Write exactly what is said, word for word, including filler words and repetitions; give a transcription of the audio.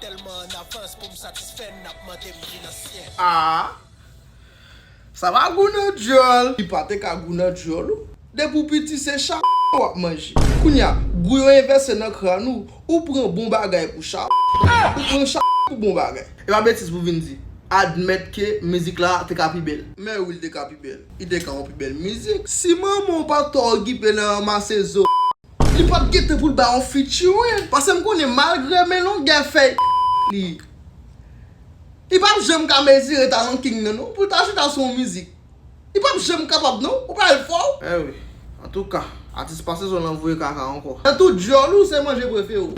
Tèlman an avans pou m satisfè n, n ap mande m vin ansyen. Ah, sa pa gou nan dyòl. Li pa te ka gou nan dyòl ou. Depi w piti se chak w ap manje. Kounye a, gou yo envèse nan kràn ou, ou pran bon bagay pou chak. Ou pran chak pou bon bagay. E pa betiz pou vin di. Admèt ke mizik la te ka pi bèl. Men wi, li te ka pi bèl. Li te ka yon pi bèl mizik. Si manman w pa t twò okipe nan ranmase zo, li p ap gentan pou l ba yon featuring. Paske m konnen malgre men longè fèy li, li p ap janm ka mezire talan King nan non. Pou l ta chita sou yon mizik, li p ap janm kapab non. Ou pa al fò. Eh wi. Antouka, atis pa sezon l an voye kaka ankò. Nan tout dyòl ou, se manje prefere w.